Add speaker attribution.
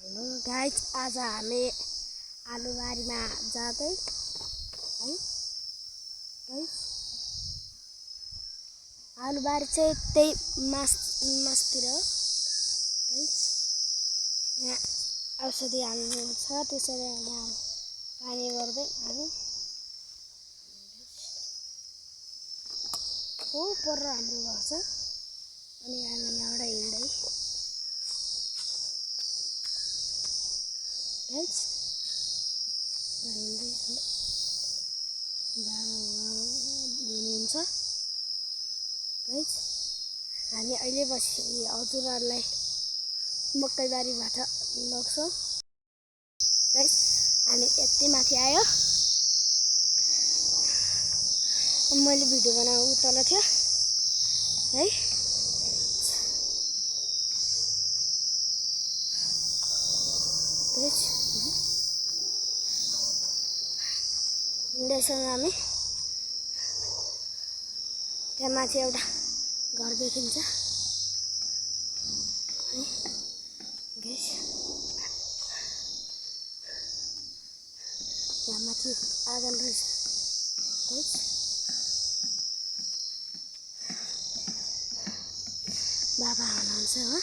Speaker 1: Hello guys, आज हामी आलुबारीमा जाँदै है गाइज। आलुबारी चाहिँ त्यही मासतिर हो गाइज। यहाँ औषधि हाल्नु छ, त्यसैले यहाँ पानी गर्दै हामी पर हाम्रो घर छ अनि हामी यहाँबाट हिँड्दै गाइज हिँड्दैछौँ। हुनुहुन्छ गाइज। हामी अहिले पछि हजुरहरूलाई मकैबारीबाट लग्छौँ गाइज। हामी यति माथि आयो, मैले भिडियो बनाउनु तल थियो है। हिँड्दैछौँ हामी। त्यहाँ माथि एउटा घर देखिन्छ है गाइस। यहाँ माथि आँगन रहेछ गाइस। बाबा हुनुहुन्छ हो।